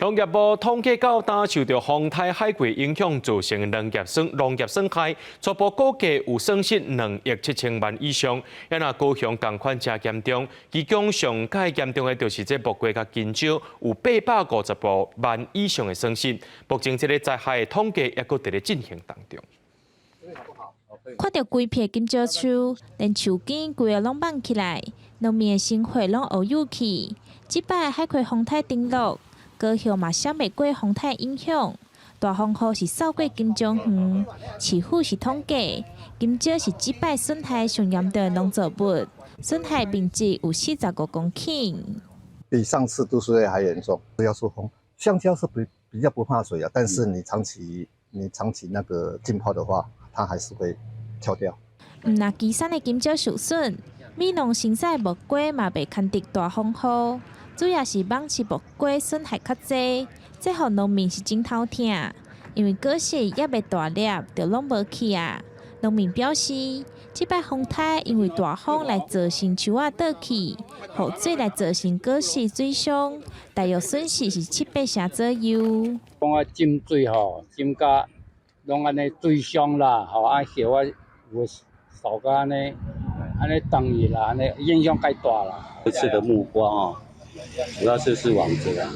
農業部統計到今受著風颱海葵影響造成農業損害，初步估計有損失2億7千萬以上。啊若高雄仝款誠嚴重，其中上蓋嚴重的就是這木瓜佮香蕉，有855萬以上的損失。目前這个災害的統計猶閣佇咧進行當中。看著規片香蕉樹，連樹根規个攏挽起來，農民的生活攏烏有去。這擺海葵風颱登陸，高雄嘛閃袂過風颱影響，大風雨是掃過金鐘園，市府是統計，香蕉是這擺損害上嚴重的農作物，損害面積有45公頃。比上次都市還嚴重，主要是風。香蕉是比較不怕水啊，但是你長期那個浸泡的話，它還是會翹掉。毋但旗山的香蕉受損，米農生產的木瓜嘛袂堪得大風雨。主要是網刺木瓜損害較濟，這予農民是真頭疼，因為果實猶未大粒就攏無去啊。農民表示，這擺風颱因為大風來造成樹仔倒去，雨水來造成果實水傷，大約損失是七八成左右。講啊浸水吼，浸甲攏按呢水傷啦，吼啊葉啊有受甲按呢按呢斷去啦，按呢影響較大啦。這次的木瓜哦，主要是網子啊，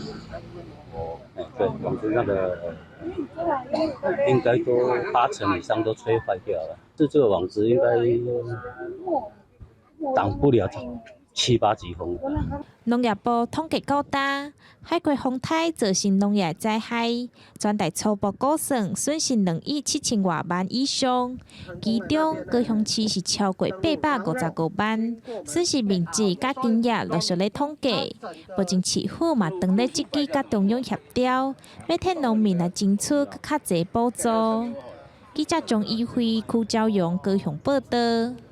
哎，對，網子那個應該都八成以上都吹壞掉了。這個網子應該擋不了七八級風。農業部統計到今，海葵風颱造成農業災害，全台初步估算損失2億7千外萬以上，其中高雄市是超過855萬，損失面積佮金額陸續咧統計。目前市府嘛正咧積極佮中央協調，欲替農民來爭取閣較濟補助。記者鍾以輝、柯昭陽高雄報導。